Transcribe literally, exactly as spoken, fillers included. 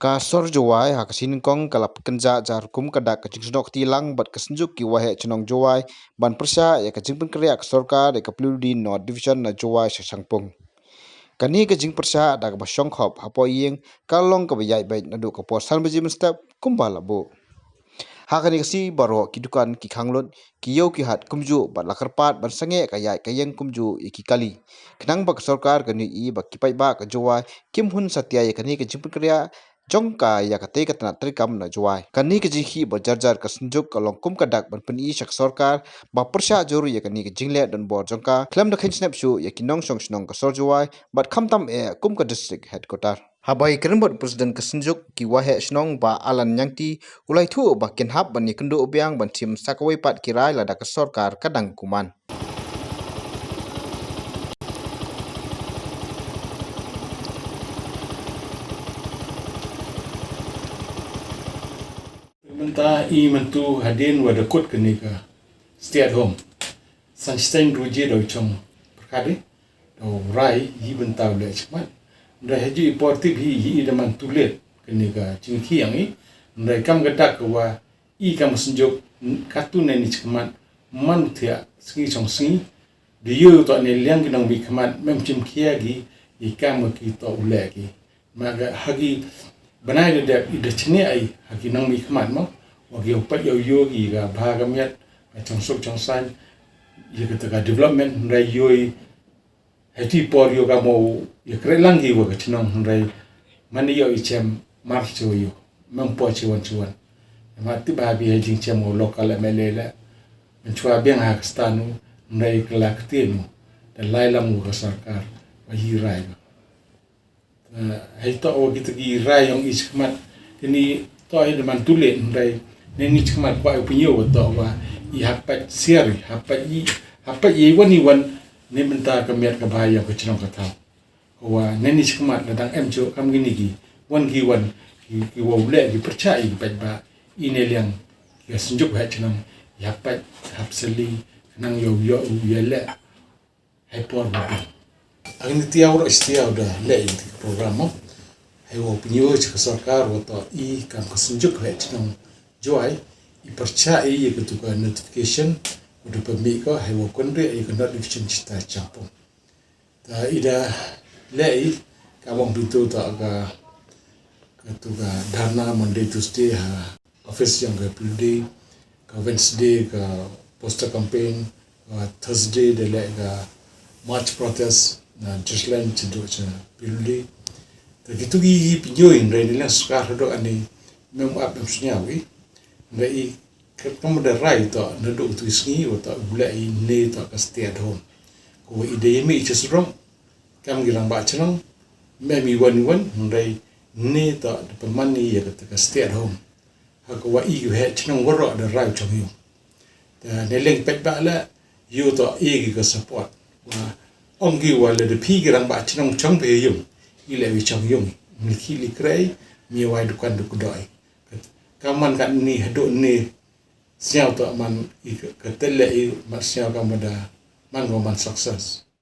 Ka sor Jowai ha ka sngi Nyngkong ka la pynkynjah jar kum ka dak ka jingsnoh kti lang bad ka Synjuk ki Waheh Chnong Jowai ban pyrshah ïa ka jingpynkhreh ka sorkar ïa ka P W D North Division na Jowai sha Shangpung. Kane ka jingpyrshah da kaba shong khop hapoh ïing ka long kaba ïaid beit naduh ka por san baje mynstep kumba la buh. Ha kane ka sngi baroh ki dukan, ki khang lut, ki ïew ki hat kumjuh bad la kyrpad ban sangeh ka ïaid ka ïeng kumjuh ïa ki kali. Khnang ba ka sorkar kan ïohi ba ki paidbah ka Jowai kim hun satia ïa kane ka jingpynkhreh jong ka ïa katei ka tnat treikam na Jowai. Kane ka jingkhih ba jar jar ka Synjuk ka long kum ka dak ban pyni sha ka sorkar ba pyrshah jur ïa kane ka jingleh donbor jong ka khlem da kheiñ snep shuh ïa ki nongshong shnong ka sor Jowai bad khamtam eh kum ka district headquarter. Haba ïakren bad u President ka Synjuk ki Waheh Chnong Bah Alan Ñiangti, u la ïathuh ba kin hap ban ïakynduh biang ban shim sa kawei pat ki rai lada ka sorkar ka dang kuman. Mynta i mynta hadien wa da kut kane ka stay at home, san shiteng ruh ji da u chong pyrkhat i da u rai i bynta u leh shikmat. Hynrei ha ju i por tip hi i da man too late kane ka jingkhih ïa i. Hynrei kam ka dak ka wa i kam ka Synjuk katto ne ni shikmat man u thiah sngi chong sngi. Da ïoh toh ne liang ki nongmihkhmat mem chim khia ki i kam ki toh u leh ki. Ma ka ha ki bnai da dep i da chniah i ha ki nongmihkhmat mo, wa ki u pait ïa u ïoh ki ka bha ka miat, ka chong suk chong saiñ, ïa kata ka development, hynrei ïoh i ha ti por ïoh ka mo ïa kreh lang ki wa ka chnong, hynrei man ïoh i chem mar chu ïoh mem por chi wan chi wan. Ma ti ba bi ha jingchem u local M L A le, man chwa biang ha ka stan u, hynrei ka la ktien u da lai lang u ka sorkar wa hi rai ka. Hei toh wa kita ki rai yong i shikmat kini toh i da man too late, hynrei ne ni shikmat kwah u pynïoh wa toh wa i hap pait siar, i hap pait i, hap pait i wan i wan ne mynta ka miat ka bha ïa ka chnong ka thaw. Ka wa ne ni shikmat la dang em cho kam kini ki wan ki wan ki, ki wa u leh ki pyrchah i ki paidbah i ne liang ki Synjuk Waheh Chnong i hap pait hap seli nang ïa u ïa u ïa leh. Hei por ba pyn. Ang ni tiaw ro tiaw da leh i program mo. Hei wa pynïoh cha ka sorkar wa toh i kam ka Synjuk Waheh Chnong Jowai i pyrchah i ïa ka tu ka notification u da pynmih ko hei wa kynriah ïa ka notification chita Shangpung. Ta i da leh i ka mong pintu ta ka, ka tu ka dharna Monday Tuesday ha office yong ka P W D, ka Wednesday ka poster campaign, ka Thursday da leh ka march protest na Jerusalem chiduk cha P W D. Ta kitu ki pynïoh i hynrei ni la sukar hadok ani mem ap mem sñiaw i. Hynrei i kam da rai toh naduk tu i sngi wa toh u leh i ne toh ka stay at home. Ko wa i da i mi i chasrong kam ki rangbah chnong mem i wan i wan hynrei ne toh da pynman i ïa ka stay at home. Ha ka wa i ki Waheh Chnong waroh da rai chong ïoh. Ta ne leng pet ba la ïoh toh i ki ka support. Wa ong ki wa la da phi ki rangbah chnong chong phi ïoh i le wi chong ïoh. Ni ki li krei mi wai dukan du kudoi. Ka man ka ni haduk ni sñiaw toh man i ka, ka tele i mat sñiaw ka mada man ko man success.